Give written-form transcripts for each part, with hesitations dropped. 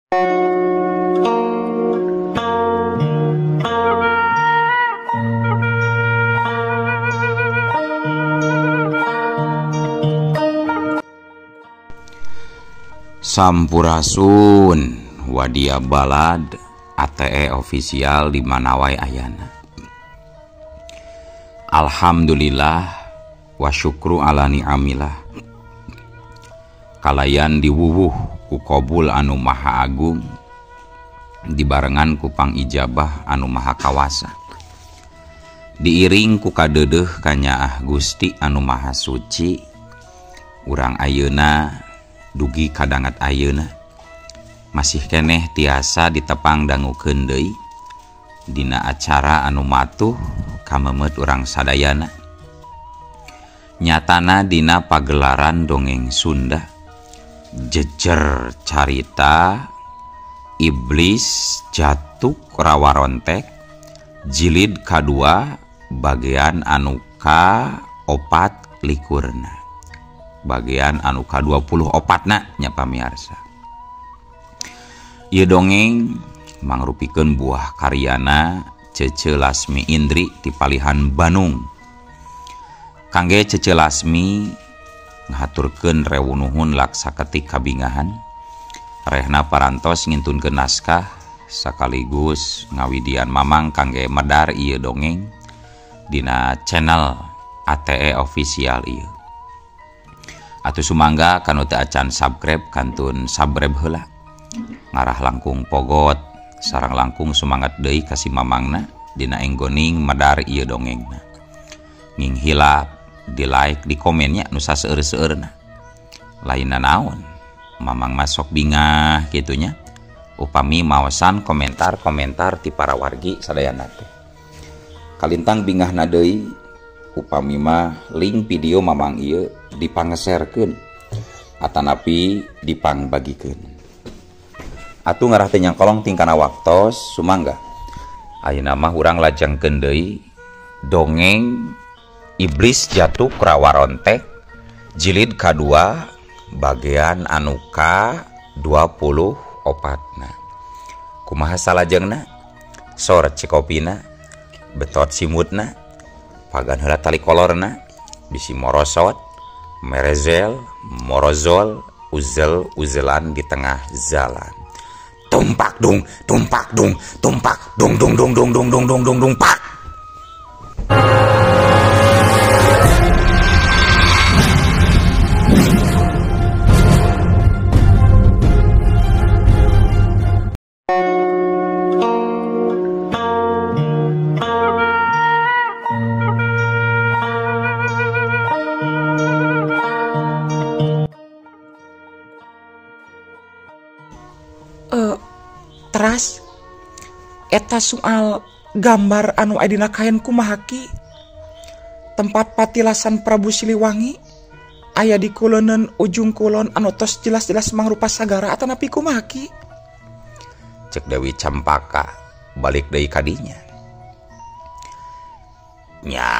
Sampurasun Wadia Balad ATE official di mana wae ayana. Alhamdulillah wa syukru ala ni'amillah. Kalayan diwuwuh ku qabul anu maha agung dibarengan ku pangijabah anu maha kawasa. Diiring ku kadeudeuh kanyaah Gusti anu maha suci urang ayeuna dugi kadangat ayeuna masih keneh tiasa ditepang dangukeun deui dina acara anu matuh kamemet urang sadayana. Nyatana dina pagelaran dongeng Sunda jejer carita Iblis Jatuk Rawarontek jilid kadua bagian anu ka opat likurna. Bagian anu ka-24 na nya pamiarsa. Ieu dongeng mangrupikeun buah karyana Cece Lasmi Indri ti Palihan Bandung. Kangge Cece Lasmi ngahaturkeun rewunuhun laksaketik kabingahan. Rehna parantos ngintunkeun naskah sakaligus ngawidian mamang kangge medar ieu dongeng dina channel ATE official ieu. Atuh sumangga kanu teu acan subscribe kantun subscribe heula. Ngarah langkung pogot sareng langkung sumangat deui ka si mamangna dina enggoning medar ieu dongengna. Nging hilap di like di komennya nu saseueur-seueurna. Lainna naon? Mamang masuk bingah kitunya. Upami maosan komentar-komentar ti para wargi sadayana teh. Kalintang bingahna deui upami mah link video mamang ieu dipangeserkeun atanapi dipangbagikeun. Atuh ngarah teh nyangkolong tingkana waktos sumangga. Ayeuna mah urang lajengkeun deui dongeng Iblis Jatuk Rawarontek jilid kadua bagian anu ka-24 na. Kumaha salajengna? Sor cikopina, betot simutna, pagan heula tali kolorna, bisi morosot, merezel, morozol, uzel uzelan di tengah jalan. Tumpak dung, tumpak dung, tumpak dung dung dung dung dung dung dung dung dung pak. Teras eta soal gambar anu aya dina kain kumaha ki? Tempat patilasan Prabu Siliwangi aya di kuloneun ujung kulon anu tos jelas-jelas mangrupa sagara atanapi kumaha ki? Cek Dewi Campaka balik deui ka dinya. Nya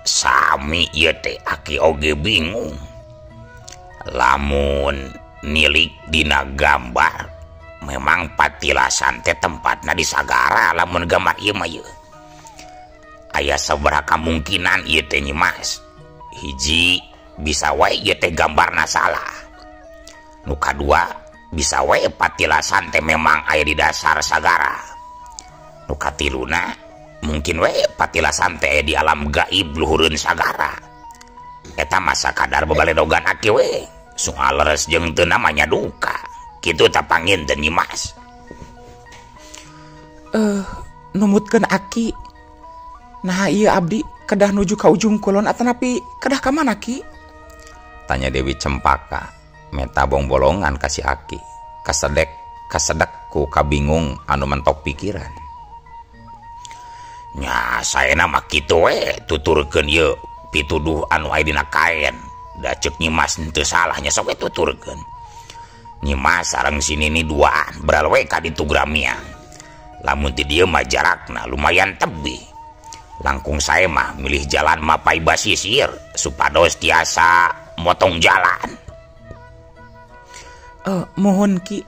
sami ieu teh aki oge bingung. Lamun nilik dina gambar memang patilasan teh tempatna di sagara lamun gambar ieu mah ieu. Aya sabaraha kamungkinan ieu teh Nyi Mas. Hiji bisa wae ieu teh gambarna salah. Nu kadua bisa wae patilasan teh memang aya di dasar sagara. Nu katiluna mungkin wae patilasan teh aya di alam gaib luhureun sagara. Eta mah sakadar babaledogan aki we. Soal leres jeung teu namanya duka. Kitu tah panginten Nyi Mas. Numutkeun aki. Nah ieu abdi kedah nuju ka ujung kulon atanapi kedah ka mana ki? Tanya Dewi Cempaka meta bongbolongan ka si aki. Kasedek kasedek ku kabingung anu mentok pikiran. Nya saena mah kitu we tuturkeun ieu pituduh anu aya dina kaen. Da ceuk Nyi Mas henteu salahnya sok we tuturkeun. Nyi Mas sareng si Nini duaan beral we ka ditu gramiang. Lamun ti dieu mah jarakna lumayan tebih. Langkung sae mah milih jalan mapai basisir supados tiasa motong jalan. Mohon ki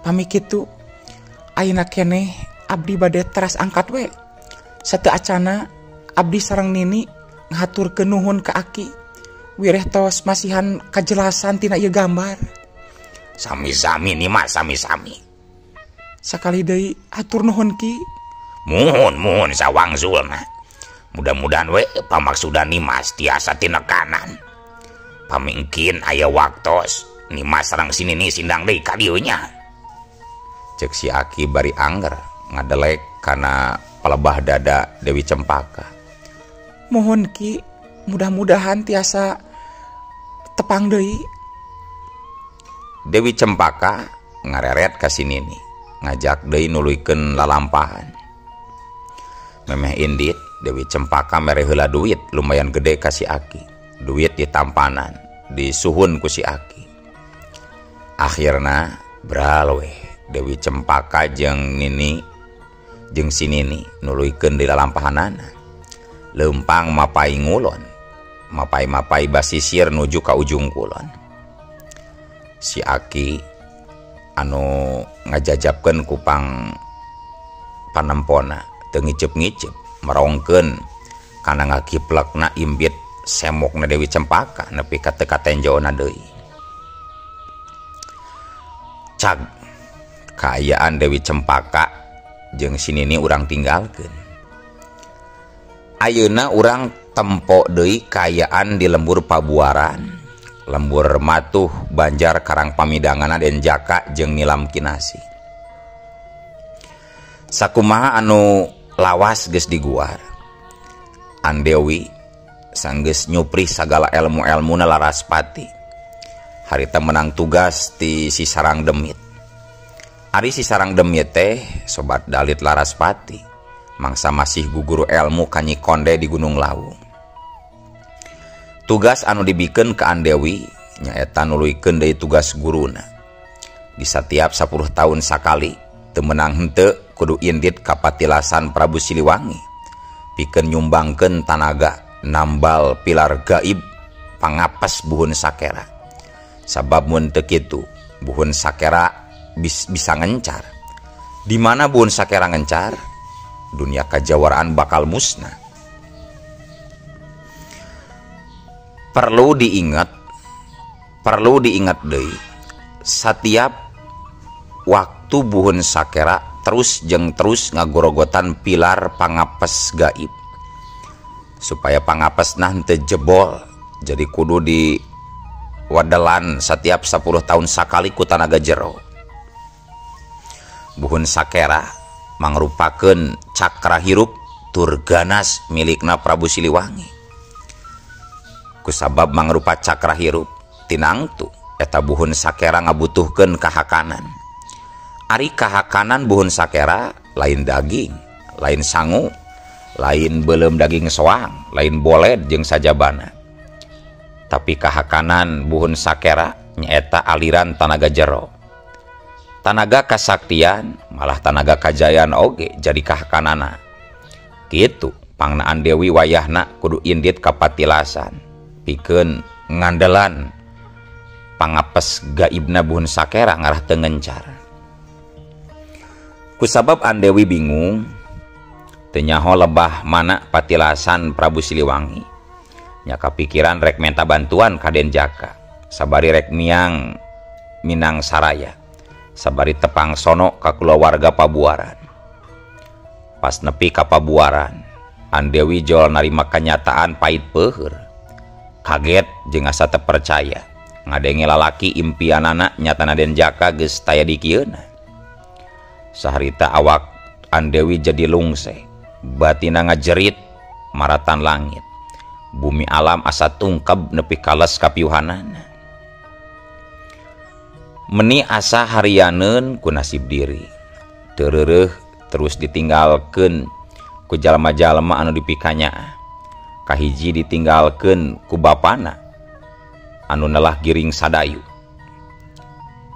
Pami kitu ayeuna keneh abdi bade teras angkat we. Sateu acana abdi sareng Nini ngahaturkeun nuhun ka Aki. Wireh tos masihan kajelasan tina ieu gambar. Sami-sami Nimas, sami-sami. Sakali deui hatur nuhun Ki. Muhun muhun sawangsulna. Mudah-mudahan we pamaksudan Nimas tiasa tinekanan. Pamingkin aya waktos Nimas sareng si Nini sindang deui ka dieu nya. Cek si Aki bari angger ngadelek kana palebah dada Dewi Cempaka. Mohon Ki, mudah-mudahan tiasa tepang deui. Dewi Cempaka ngareret ka si Nini, ngajak deui nuluykeun lalampahan. Memeh indit Dewi Cempaka mere heula duit lumayan gede ka si Aki. Duit ditampanan, disuhun ku si Aki. Akhirna bral weh Dewi Cempaka jeung Nini jeung si Nini nuluykeun di lalampahanana. Leumpang mapai ngulon, mapai-mapai basisir nuju ka ujung kulon. Si Aki anu ngajajabkeun kupang panempona teu ngiceup-ngiceup merongkeun kana ngakiplekna imbit semokna Dewi Cempaka nepi ka teu katenjona deui. Cag kaayaan Dewi Cempaka jeung si Nini urang tinggalkeun. Ayeuna urang tempo deui kaayaan di lembur Pabuaran, lembur Matuh Banjar Karang Pamidangan Den Jaka jeung Nilam Kinasi. Sakumaha anu lawas geus diguar. Andewi sanggeus nyupri sagala elmu-elmuna Laraspati. Harita menang tugas ti si Sarang Demit. Ari si Sarang Demit teh sobat dalit Laraspati, mangsa masih guguru elmu ka Nyi Konde di Gunung Lawu. Tugas anu dibikeun ka Andewi nyaeta nuluykeun deui tugas guruna. Di satiap 10 tahun sakali teu meunang henteu kudu indit ka patilasan Prabu Siliwangi pikeun nyumbangkeun tanaga nambal pilar gaib pangapes buhun sakera. Sabab mun teu kitu buhun sakera bisa ngencar. Di mana buhun sakera ngencar, dunia kajawaraan bakal musnah. Perlu diingat deui, setiap waktu buhun sakera terus jeung terus ngagorogotan pilar pangapes gaib. Supaya pangapesna henteu jebol, jadi kudu di wadelan setiap 10 tahun sakali ku tanaga jero. Buhun sakera mangrupakeun cakra hirup tur ganas milikna Prabu Siliwangi. Kusabab mangrupa cakra hirup tinangtu eta buhun sakera ngabutuhkeun kahakanan. Ari kahakanan buhun sakera lain daging, lain sangu, lain beuleum daging soang, lain boled jeung sajabana. Tapi kahakanan buhun sakera nyaeta aliran tanaga jero. Tanaga kasaktian malah tanaga kajayaan oge jadi kahakanana. Kitu pangnaan Dewi wayahna kudu indit ka patilasan pikeun ngandelan pangapes gaibna buhun sakera ngarah teu ngencar. Kusabab Andewi bingung teu nyaho lebah mana patilasan Prabu Siliwangi. Nya kapikiran rek menta bantuan ka Den Jaka, sabari rek miang Minang Saraya, sabari tepang sono ka kulawarga Pabuaran. Pas nepi ka Pabuaran, Andewi jol narima kanyataan pahit peuheur. Kaget jeung asa teu percaya ngadenge lalaki impianana nyatana Den Jaka geus taya di kieuna. Saharita awak Andewi jadi lungse, batina ngajerit maratan langit. Bumi alam asa tungkeb nepi kales kapiuhanana. Meni asa harianeun ku nasib diri. Teu terus ditinggalkeun ku jalma-jalma anu dipikanyaah. Kahiji ditinggalkeun ku bapana anu nelah giring sadayu.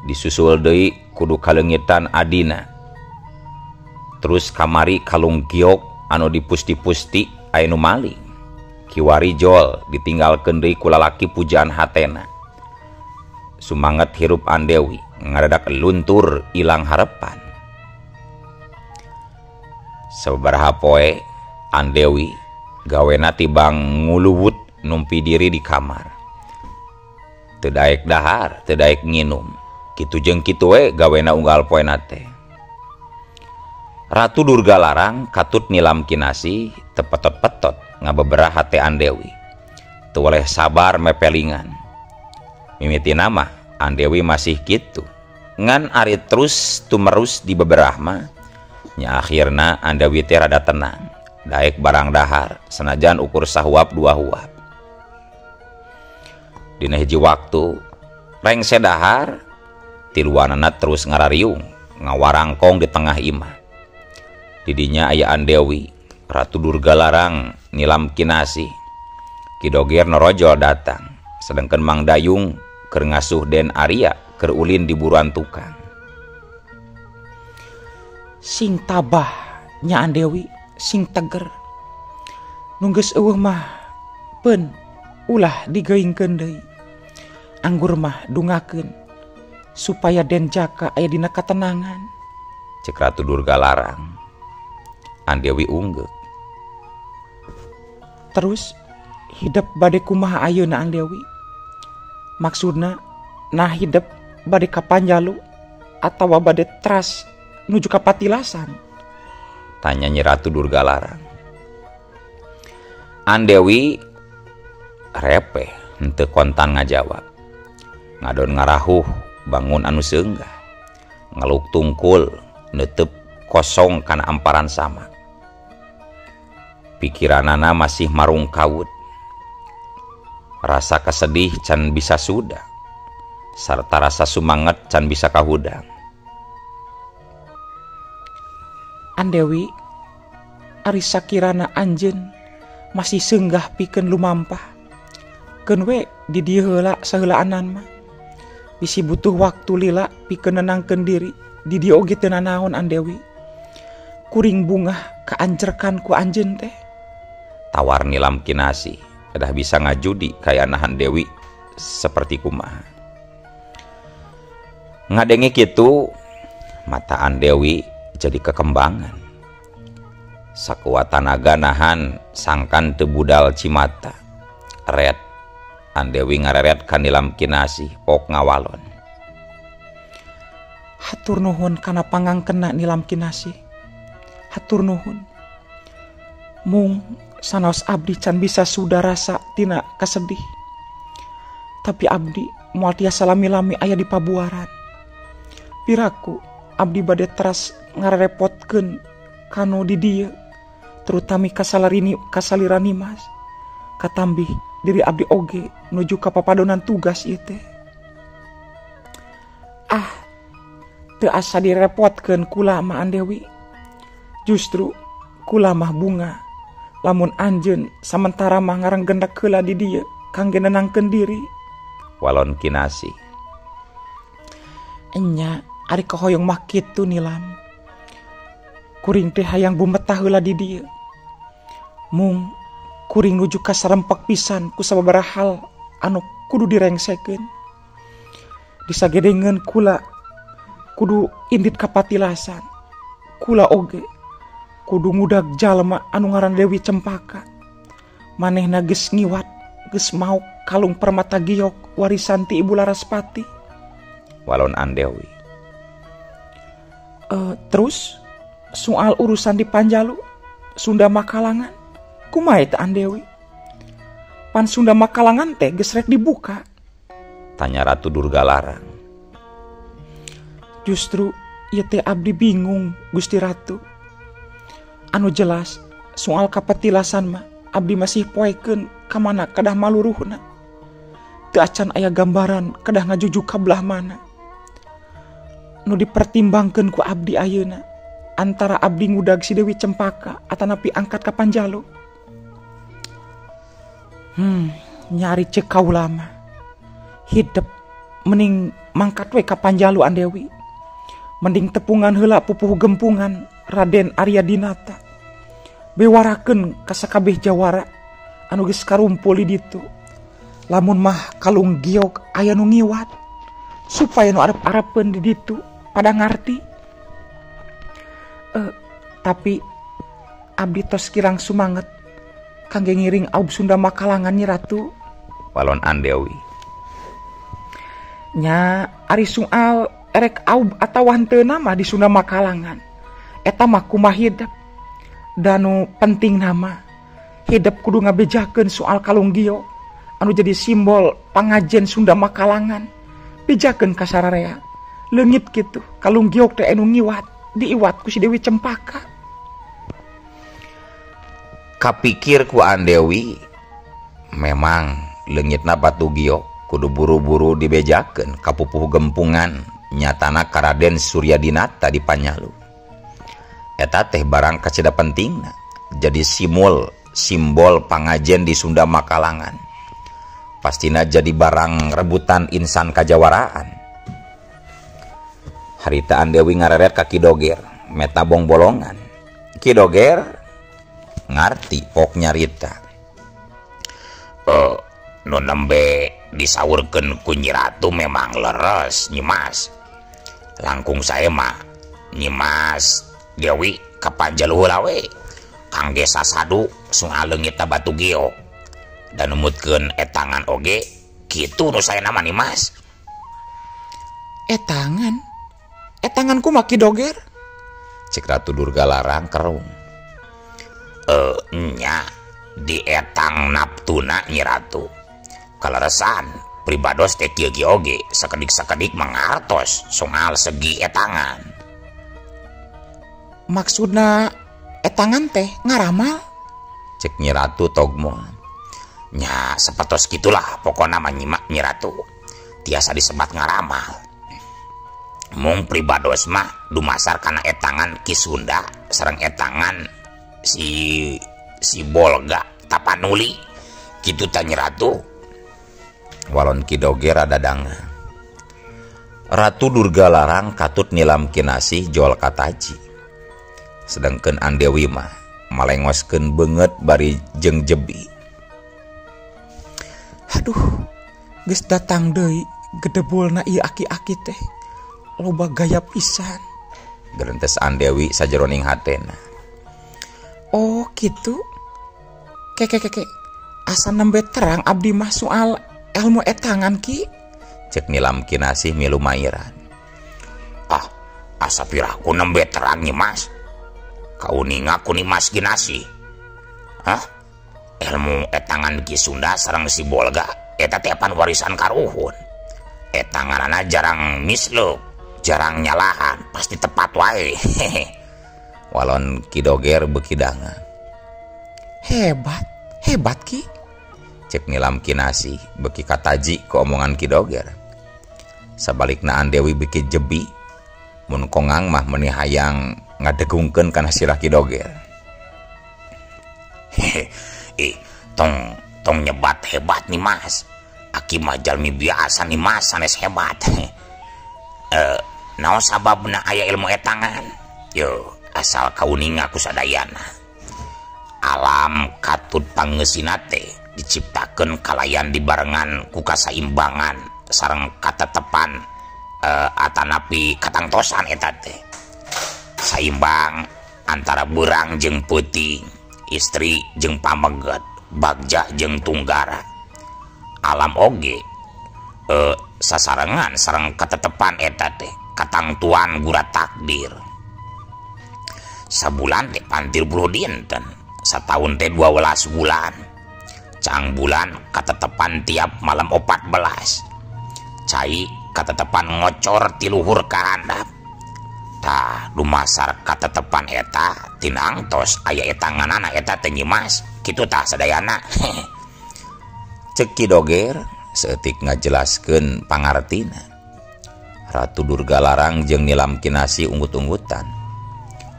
Disusul deui kudu kaleungitan adina. Terus kamari kalung giok anu dipusti-pusti aya nu maling. Kiwari jol ditinggalkeun deui ku lalaki pujaan hatena. Sumanget hirup Andewi Ngadadak luntur ilang harepan. Sababaraha poe Andewi gawena tibang nguluwut numpi diri di kamar. Teu daek dahar, teu daek nginum. Kitu jeung kitu we gawena unggal poena teh. Ratu Durga Larang katut Nilam Kinasih tepetot-petot ngabeberah hate Andewi. Teu weleh sabar mepelingan. Mimitina mah Andewi masih kitu. Ngan ari terus tumerus di beberah mah nya akhirna Andewi teh rada tenang. Daek barang dahar senajan ukur sahuap dua huap. Dina hiji waktu rengse dahar tiluanana terus ngarariung ngawarangkong di tengah imah. Didinya aya Andewi, Ratu Durga Larang, Nilam Kinasih. Ki Doger norojol datang, sedangkan Mang Dayung keur ngasuh Den Arya keur ulin di buruan tukang. Sing tabah nya Andewi, sing teger. Nu geus eueuh mah peun ulah digeungkeun deui. Anggur mah dungakeun supaya Den Jaka aya dina katenangan. Cek Ratu Durga Larang. Andewi unggeuk. Terus hidep bade kumaha ayeuna Andewi? Maksudna nah hidep bade ka Panjalu atawa bade teras nuju ka patilasan? Tanya Nyi Ratu Durga Larang. Andewi repeh henteu kontan ngajawab. Ngadon ngarahuh bangun anu seunggah. Ngeluk tungkul neuteup kosong kana amparan sama. Pikiranana masih marung kawut. Rasa kesedih can bisa sudah, sarta rasa sumanget can bisa kahudang. Andewi, ari sakirana anjeun masih seunggah pikeun lumampah. Keun we di dieu heula saheulaanan mah. Bisi butuh waktu lila pikeun nenangkeun diri. Di dieu oge teu nanaon Andewi. Kuring bungah kaanjerkan ku anjeun teh. Tawar Nilam Kinasih, kedah bisa ngajudi kaya nahan Dewi seperti kumaha. Ngadenge kitu, mata Andewi jadi kekembangan. Sakuat tanaga nahan sangkan teu budal cimata. Ret, Andewi ngareret ka Nilam Kinasih pok ngawalon. Hatur nuhun kana pangangkena Nilam Kinasih. Hatur nuhun. Mung sanaos abdi can bisa sudah rasa tina kasedih. Tapi abdi moal tiasa lami-lami aya di pabuaran. Piraku abdi bade teras ngarepotkeun kanu di dieu, terutami kasalira Nimas. Katambih diri abdi oge nuju ka papadonan tugas ieu teh. Ah, teu asa direpotkeun kula mah Andewi. Justru kula mah bunga lamun anjeun samentara mah ngarenggendak heula di dieu kangge nenangkeun diri. Walon Kinasih. Enya ari kahoyong mah kitu Nilam. Kuring teh hayang bumetah heula di dieu. Mung kuring nuju kasarempek pisan ku sababaraha hal anu kudu direngsekeun. Disagedengeun kula kudu indit ka patilasan. Kula oge kudu ngudag jalma anu ngaran Dewi Cempaka. Manehna geus ngiwat, geus maok kalung permata giok warisan ti Ibu Laraspati. Walon Andewi. Terus soal urusan di Panjalu, Sunda Makalangan, kumaha eta Andewi? Pan Sunda Makalangan teh geus rek dibuka. Tanya Ratu Durga Larang. Justru ieu teh abdi bingung Gusti Ratu. Anu jelas soal kapatilasan mah abdi masih poekeun ka mana kedah maluruhna. Teu acan aya gambaran kedah ngajujuk ka belah mana. Nu dipertimbangkeun ku abdi ayeuna antara abdi ngudag si Dewi Cempaka atanapi angkat ka Panjalu. Nyari cek kaula mah. Hidep mending mangkat we ka Panjalu Andewi. Mending tepungan heula pupuhu gempungan Raden Arya Dinata. Bewarakeun ka sakabeh jawara anu geus karumpul di ditu. Lamun mah kalung giok aya nu ngiwat, Supaya nu arep-arepeun di ditu pada ngarti. Tapi abdi tos kirang sumanget kangge ngiring aub Sunda Makalangan Nyi Ratu. Walon Andewi. Nya ari soal erek aub atawa henteu mah di Sunda Makalangan. Eta mah kumaha hidep. Danu penting nama hidep kudu ngabejakeun soal kalung giok anu jadi simbol pangajen Sunda Makalangan. Bejakeun ka sararea. Leungit kitu kalung giok teh anu ngiwat diiwat ku si Dewi Cempaka. Kapikir ku Andewi memang leungitna batu giok kudu buru-buru dibejakeun ka pupuh gempungan nyatana ka Raden Suryadinata di Panyalu. Eta teh barang kacida pentingna jadi simbol pangajen di Sunda Makalangan. Pastina jadi barang rebutan insan kajawaraan. Harita Andewi ngareret ka Ki Doger meta bongbolongan. Ki Doger ngarti pok nyarita. Nu nembe disaurkeun ku Nyi Ratu memang leres Nyi Mas. Langkung sae mah Nyi Mas Dewi ka Panjalu heula we. Kangge sasadu soal leungitna batu giok. Dan numutkeun etangan oge kitu nu saena mah Nyi Mas. Etangan? Etangan kumaha Ki Doger? Cek Ratu Durga Larang kerung. Nya di etang naptuna Nyi Ratu. Kaleresan pribados teh kieu ge oge sakedik-sakedik mangartos soal segi etangan. Maksudna etangan teh ngaramal? Cek Nyi Ratu togmo. Nya sapertos gitulah pokona mah Nyi Ratu. Tiasa disebat ngaramal. Mung pribados mah dumasar kana etangan Ki Sunda sareng etangan si Bolga Tapanuli kitu ta Nyi Ratu. Walon Ki Doger dadang. Ratu Durga Larang katut nilam kinasih jol kataji. Sedangkeun Andewi mah malengoskeun beungeut bari jeung jebi. Aduh, geus datang deui gedebulna ieu aki-aki teh. Loba gaya pisan. Gerentes Andewi sajeroning hatena. Oh, kitu. Keke. Asa nembe terang abdi mah soal ilmu etangan Ki. Cek nilam kinasih milu mairan. Ah, asa piraku nembe terang Nyi Mas. Kauninga ku Nyi Mas Kinasih. Hah? Ilmu etangan Ki Sunda sareng si Bolga eta teh pan warisan karuhun. Etanganana jarang misluk, jarang nyalahan, pasti tepat wae. Walon Ki Doger beuki dangan. Hebat, hebat Ki. Cek nilam kinasih beuki kataji ke omongan Ki Doger. Sabalikna Andewi beuki jebi mun kongang mah meuni hayang ngadegungkeun kana sirah Ki Doger. Hehe, tong nyebat hebat nih Mas. Aki mah jalmi biasa nih Mas, sanes hebat. Naon sababna aya ilmu etangan? Yo, asal kauninga ku sadayana. Alam katut pangeusina teh diciptakeun kalayan dibarengan ku kasaimbangan sareng katetepan atanapi katangtosan eta teh. Saimbang antara beurang jeung peuting, istri jeung pameget, bagja jeung tunggara. Alam oge sasarengan sareng katetepan eta teh, katangtuan gura takdir. Sabulan teh pantir 10 dinten, sataun teh 12 bulan. Cang bulan katetepan tiap malam 14. Cai katetepan ngocor ti luhur ka handap. Tah dumasar katetepan eta tinangtos aya etanganana eta teh Nyi Mas. Kitu tah sadayana. Cek Ki Doger saeutik ngajelaskeun pangartina. Ratu Durga Larang jeung Nilam Kinasih unggut-unggutan.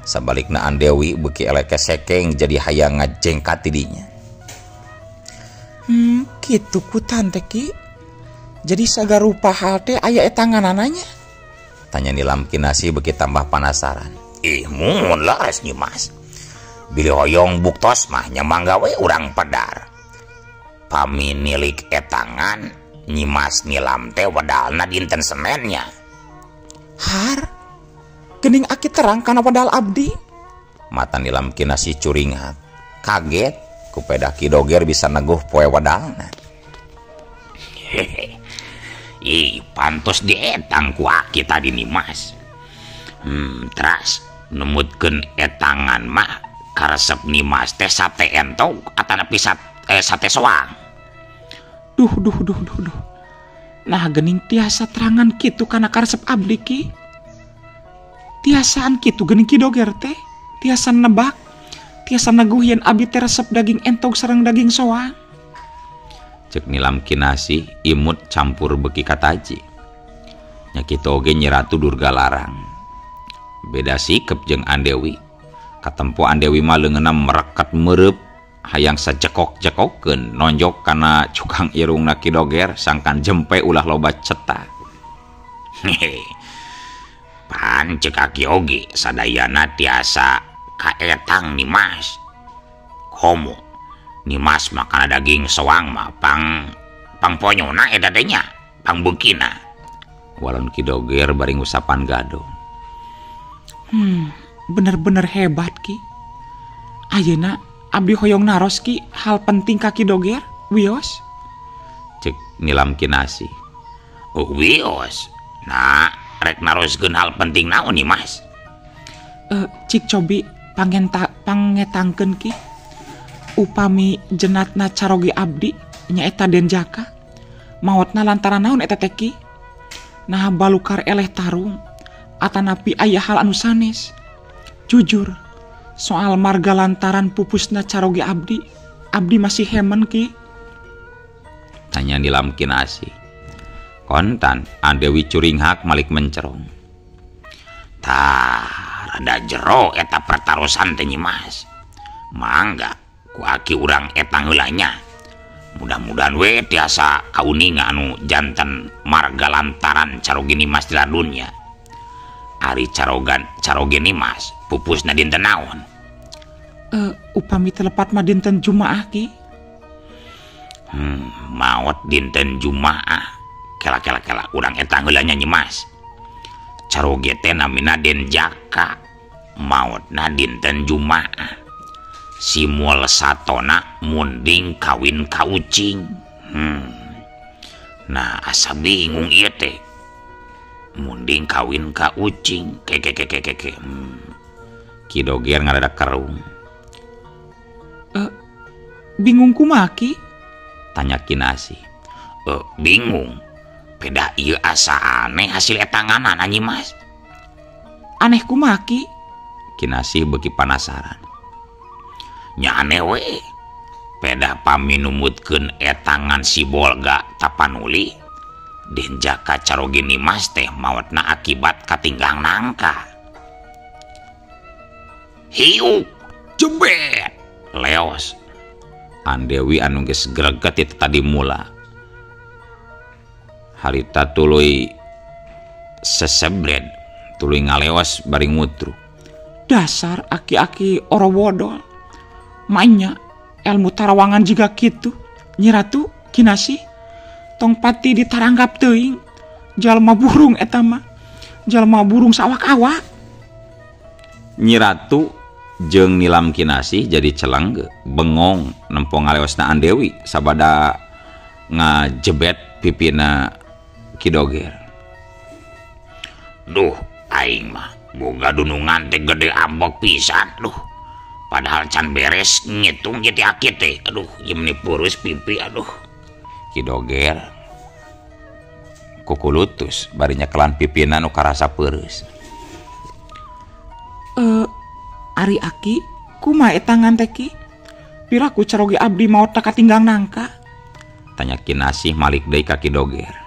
Sabalikna Andewi beuki eleke sekeng jadi hayang ngajengkat ti dinya. Kitu ku tante Ki. Jadi sagarupa hal teh aya etanganananya? Tanya Nilam Kinasih beuki tambah panasaran. Ih, mun leres Nyi Mas. Bilih hoyong buktos mah nya mangga we urang pedar. Pami nilik etangan Nyimas Nilam teh wedalna dinten Senennya. Har geuning aki terang kana wedal abdi. Mata Nilam Kinasih curingat. Kaget ku pedah Ki Doger bisa neguh poe wedalna. Hehe. Ih, pantos dietang ku aki tadi Nimas. Teras numutkeun etangan mah karesep Nimas teh sate entog atanapi sate soang. Duh duh duh duh duh. Nah geuning tiasa terangan kitu kana karesep abdi ki. Tiasaan kitu geuning Ki Doger teh, tiasa nebak, tiasa neguh yen abdi teh resep daging entog sareng daging soang. Cek Nilam Kinasih imut campur beki kataji. Nya kitu oge Nyi Ratu Durga Larang. Beda sikep jeung Andewi. Katempo Andewi mah leungeunna mereket meureub hayang sajekok-jekokeun nonjok kana cukang irungna Ki Doger sangkan jempe ulah loba cetak. Hehe. Pan cek aki oge sadayana tiasa kaetang Nimas. Komo Nimas makana daging soang mah pang ponyona eta teh nya, pang beukina. Walon Ki Doger bari ngusapan gado. Bener-bener hebat Ki. Ayeuna abdi hoyong naros Ki hal penting ka Ki Doger, wios. Cek Nilam Kinasih. Oh, wios. Nah, rek naroskeun hal penting naon Nimas? Cik cobi pangetangkeun Ki. Upami jenatna caroge abdi nyaeta Den Jaka. Maotna lantaran naon eta teh Ki? Nah balukar eleh tarung atanapi aya hal anu sanes. Jujur, soal marga lantaran pupusna caroge abdi, abdi masih hemen Ki. Tanya Nilam Kinasih. Kontan Andewi curinghak malik mencerong. Tah, rada jero eta pertarosan teh Nyimas. Mangga ku aki urang etang heula nya. Mudah-mudahan we tiasa kauninga anu janten marga lantaran caroge Nimas di dunya. Ari caroge Nimas pupusna dinten naon? Upami telepat mah dinten Jumaah Ki. Maot dinten Jumaah. Kela-kela-kela urang etang heula nya Nyimas. Caroge teh namina Den Jaka. Maotna dinten Jumaah. Simul satona munding kawin ka ucing. Nah asa bingung ieu teh. Munding kawin ka ucing. Ke. Ki Doger ngadadak kerung. Bingung kumaha Ki? Tanya Kinasih. Bingung. Pedah ieu asa aneh hasil etanganan Nyimas. Aneh kumaha Ki? Kinasih beuki panasaran. Nya aneh we. Pedah pami numutkeun etangan si Bolga tapanuli. Den Jaka caroge Nimas teh maotna akibat katinggang nangka. Hiuk jebet leos. Andewi anu geus greget itu tadi mula. Harita tuluy sesebred, tuluy ngaleos bari ngutru. Dasar aki-aki orowodol. Mainya ilmu tarawangan jiga kitu. Nyi Ratu Kinasih tong pati ditaranggap teuing. Jalma burung eta mah. Jalma burung sawak-awak. Nyi Ratu jeung Nilam Kinasih jadi celengge, bengong nempo ngaleosna Andewi sabada ngajebet pipina Ki Doger. Duh, aing mah boga dunungan teh gede ambek pisan, duh. Padahal can beres ngitung jadi aki teh. Aduh, ieu meni purus pipi aduh. Ki Doger kukulutus bari nyekelan pipina nu karasa peureus. Ari aki kumaha etangan teh Ki? Piraku caroge abdi maot katinggang nangka? Tanya Kinasih malik deui ka Ki Doger.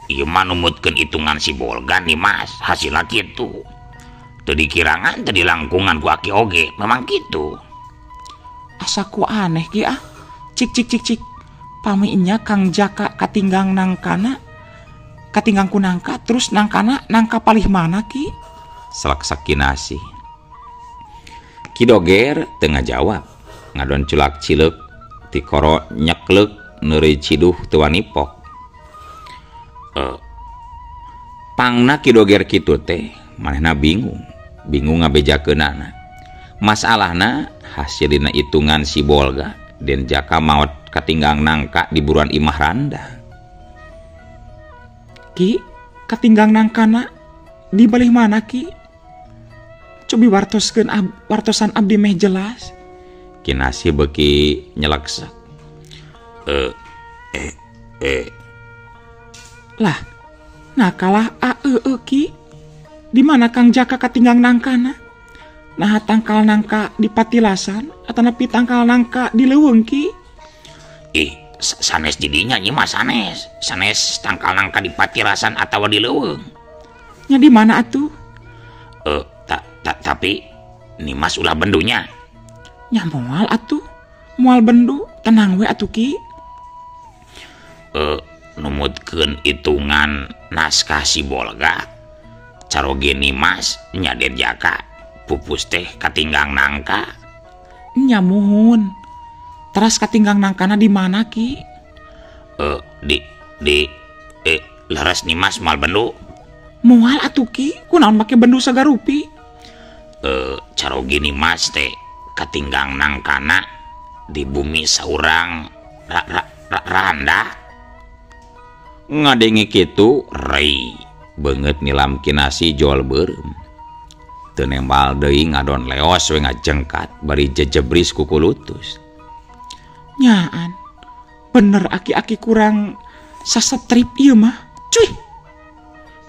Ieu mah numutkeun hitungan si Bolga nih Mas, hasilna kitu. Teu dikirangan teu dilangkungan ku aki oge, memang kitu. Asa ku aneh Ki ah. Cik cik cik cik. Pami nya Kang Jaka katinggang nangkana, katinggang ku nangka, terus nangkana nangka palih mana Ki? Selaksak Kinasih. Ki Doger teu ngajawab, ngadon culak cileuk tikoro nyeklek Neureuy ciduh teu wanipok. Pangna Ki Doger kitu teh manehna bingung, bingung ngabejakeunana. Masalahna hasil dina hitungan si Bolga Den Jaka maot katinggang nangka di buruan imah Randa. Ki, katinggang nangkana di balih mana Ki? Cobi wartoskeun wartosan abdi meh jelas. Kinasih beuki nyeleksak. Lah, nah kalah Ki. Di mana Kang Jaka katinggang nangkana? Nah tangkal nangka di patilasan atanapi tangkal nangka di leuweung Ki? Ih, sanes jadinya nyi mah sanes. Sanes tangkal nangka di patilasan atawa di leuweung. Nya di mana atuh? Tapi Nimas ulah bendunya. Nya moal atuh. Moal bendu, tenang we atuh Ki. Numutkeun hitungan naskah si Bolga. Caroge Nimas nya Den Jaka pupus teh katinggang nangka. Nya muhun. Teras katinggang nangkana di mana Ki? Di leres Nimas moal bendu. Moal atuh Ki, kunaon make bendu sagarupi? Caroge Nimas teh katinggang nangkana di bumi saurang randa. Ngadenge kitu rei beungeut nilam Kinasih jol beureum. Teu nembal deui ngadon leos we ngajengkat bari jejebris ku kulutus. Nyaan, bener aki-aki kurang sasetrip ieu mah. Cuy.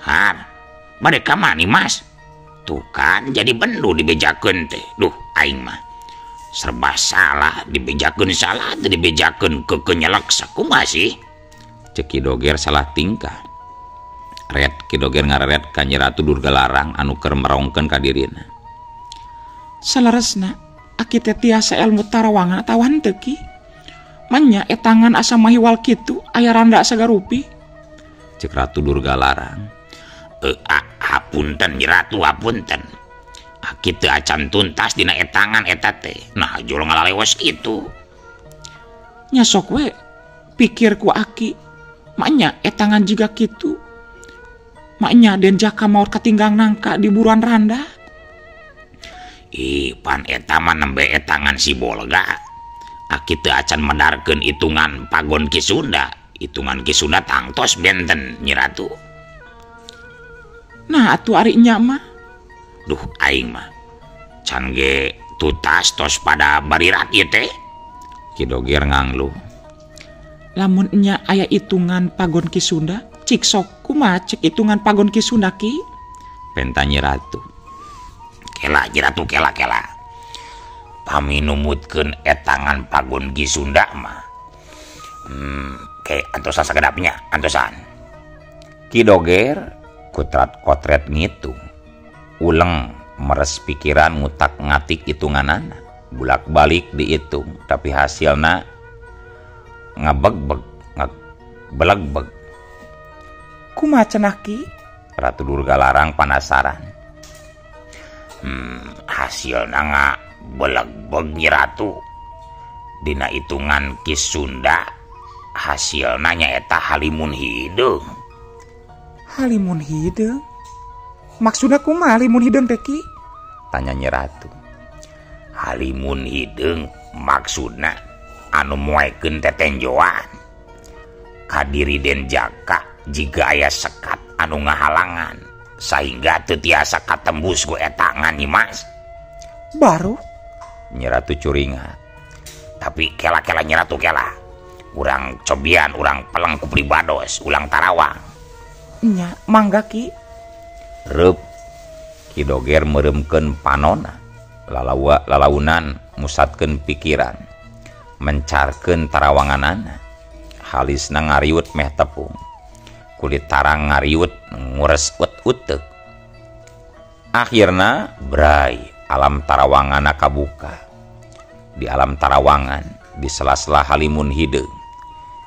Har, bade ka mana Mas? Tuh kan jadi bendu dibejakeun teh. Duh, aing mah serba salah, dibejakeun salah, teu dibejakeun keukeuh nyelek sakumaha sih? Cek Ki Doger salah tingkah. Ret Ki Doger ngareret ka Nyi Ratu Durga Larang anu keur merongkeun ka dirina. Saleresna aki teh tiasa ilmu tarawangan atawa henteu Ki? Manya etangan asa mahiwal kitu aya randa sagarupi. Cek Ratu Durga Larang. Hapunten Nyi Ratu, hapunten. Aki teu acan tuntas dina etangan eta teh. Nah jol ngalalewos kitu. Nya sok we pikir ku aki. Maknya etangan jiga kitu. Maknya Den Jaka maot katinggang nangka di buruan randa. Ih, pan eta mah nembe etangan si Bolga. Aki teu acan medarkeun hitungan pagon Ki Sunda. Hitungan Ki Sunda tangtos benten Nyi Ratu. Nah atuh ari nya mah. Duh aing mah. Can ge tutas tos pada barirat ieu teh. Ki Doger ngangluh. Lamun nya aya hitungan pagon Ki Sunda, cik sok kumaha cek hitungan pagon Ki Sunda Ki? Penta Nyi Ratu. Kela Nyi Ratu kela kela. Pami numutkeun etangan pagon Ki Sunda mah. Ke antosan sagedapnya, antosan. Ki Doger kutrat kotret ngitung. Uleng meres pikiran ngutak ngatik hitunganana. Bulak-balik dihitung, tapi hasilna ngabegbeg, ngabelegbeg. Kumaha cenah Ki? Ratu Durga Larang panasaran. Hasilna ngabelegbeg Nyi Ratu. Dina hitungan Ki Sunda hasilna nyaeta halimun hideung. Halimun hideung? Maksudna kumaha halimun hideung teh Ki? Tanya Nyi Ratu. Halimun hideung maksudna anu moekeun tetenjoan. Kadiri Den Jaka jiga aya sekat anu ngahalangan sehingga teu tiasa katembus ku etangan Nyi Mas. Baru Nyi Ratu curingat. Tapi kela-kela Nyi Ratu kela. Urang cobian, urang peleng ku pribados, ulang tarawang. Nya, mangga Ki. Reup Ki Doger meureumkeun panona. Lalaunan musatkeun pikiran, mencarkeun tarawanganana. Halisna ngariut meh tepung. Kulit tarang ngariut ngures ut-uteuk. Akhirna bray alam tarawangana kabuka. Di alam tarawangan di sela-sela halimun hideung,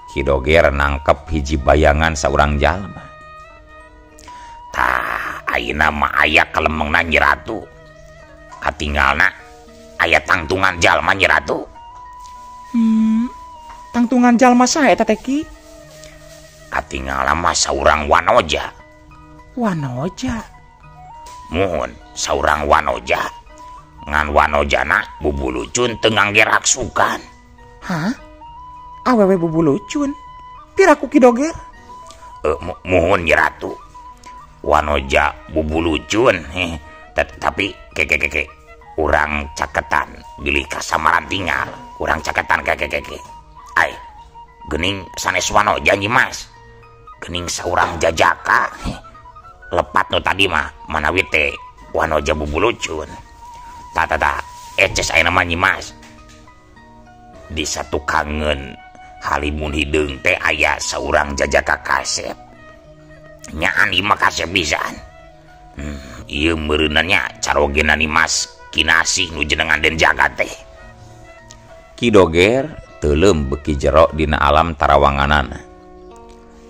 Ki Doger nangkep hiji bayangan saurang jalma. Tah ayeuna mah aya kalemengna Nyi Ratu. Katinggalna aya tangtungan jalma Nyi Ratu. Tangtungan jalma saha eta teh Ki? Katingal mah saurang wanoja. Wanoja. Muhun saurang wanoja. Ngan wanojana bubulucun teu ngangge raksukan. Hah? Awewe bubulucun. Piraku Ki Doger? Muhun Nyi Ratu. Wanoja bubulucun tapi keke urang caketan bilih kasamaran tinggal urang caketan keke ai geuning sanes wanoja Nyi Mas geuning saurang jajaka lepat nu tadi mah manawi teh wanoja bubulucun ta ta ta eces ayeuna mah Nyi Mas di satukangeun halimun hideung teh aya saurang jajaka kasep nyaan ieu mah kasep pisan. Ieu meureunna nya carogena Nyi Mas Kinasih nu jenengan Den Jaka teh. Ki Doger teuleum beuki jero dina alam tarawanganana.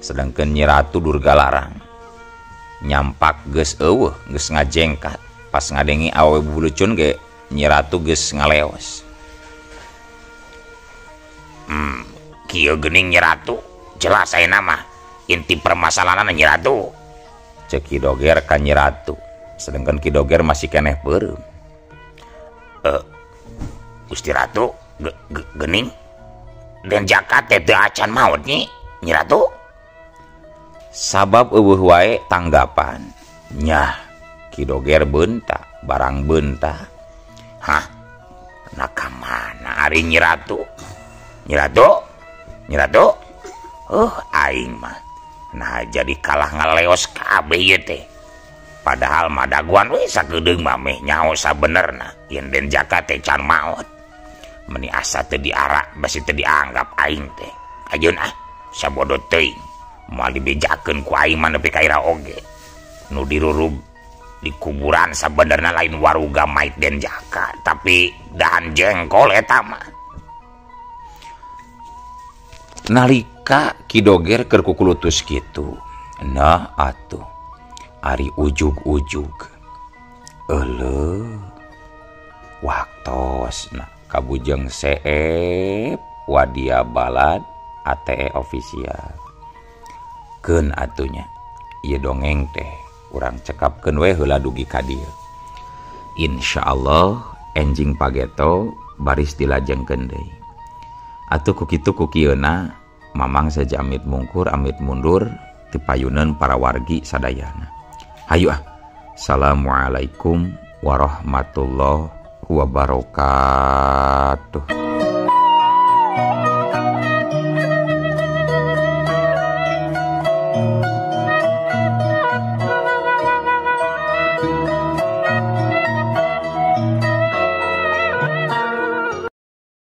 Sedangkeun Nyi Ratu Durgalarang nyampak geus eueuh geus ngajengkat pas ngadengi awewe bubulucun ge Nyi Ratu geus ngaleos. Kieu geuning Nyi Ratu jelas ayeuna mah inti permasalahanna Nyi Ratu. Ceuk Ki Doger ka Nyi Ratu, sedangkan Ki Doger masih keneh beureum. Gusti Ratu geuning Den Jaka teh teu acan maot Nyi Ratu. Sabab eueuh wae tanggapan. Nyah, Ki Doger beunta, barang beunta. Hah? Nah ka mana ari Nyi Ratu? Nyi Ratu? Nyi Ratu? Aing mah nah jadi kalah ngaleos kabeh ieu teh. Padahal mah daguan we sakedeung mah meh nyaho sabenerna yen Den Jaka teh can maot. Meni asa teu diarak basi teu dianggap aing teh. Ajeun ah sabodo teuing moal dibejakeun ku aing mah nepi ka ira oge. Nu dirurub di kuburan sabenerna lain waruga mait Den Jaka tapi dahan jengkol eta mah. Nalika Ki Doger keur kukulutus kitu, nah atuh ari ujug-ujug euleuh waktosna kabujeng seep wadia balad ATE official. Keun atunya ieu dongeng teh urang cekapkeun we heula dugi ka dieu. Insyaallah enjing pageto baris dilajengkeun deui. Atuh ku kitu ku kieuna mamang saja amit mungkur amit mundur tipayuneun para wargi sadayana. Hayu ah. Assalamualaikum warahmatullahi wabarakatuh.